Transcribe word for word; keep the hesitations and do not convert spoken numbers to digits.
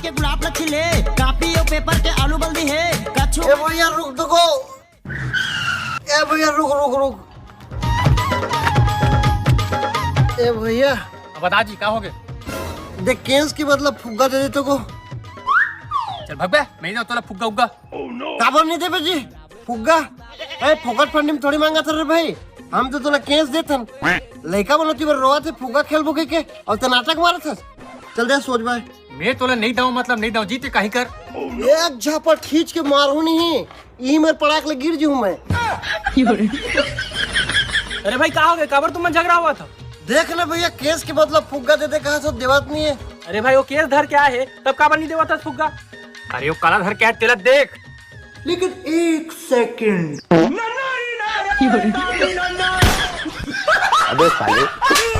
के गुलाब ल खिले, कापी अउ पेपर के आलू बल दिहे, कछु ए भैया रुक तो को। ए भैया रुक रुक रुक। ए भैया। अब बता जी का हो गए? देख केस के बदला फुग्गा दे दे तो को। चल भग बे, मैं नहीं दऊं तोला फुग्गा उग्गा। काबर नहीं देबे जी फुग्गा? ए फोकट फंडी में थोड़ी मांगा था रे भाई, हम तो तोला केस देथन। लइका मन ओती बर रोवत हे फुग्गा खेलबो कहिके, अउ ते नाटक मारत हस। चल दे सोच भाई। मैं तोला नहीं दऊं मतलब नहीं दऊं जी, ते काही कर। एक झापट खींच के मारहूं नहीं, ई मेर पड़ाक ले गिर जहूं मैं। अरे भाई का हो गए, काबर तुम मन झगड़ा हुआ था? देख ना भैया, केस के बदला फुग्गा दे दे कहा तो देवत नहीं है। अरे भाई वो केस धर के आए है, तब काबर नहीं देवत हस फुग्गा? अरे वो काला धर के आए तेला देख। लेकिन एक सेकंड। अबे साले।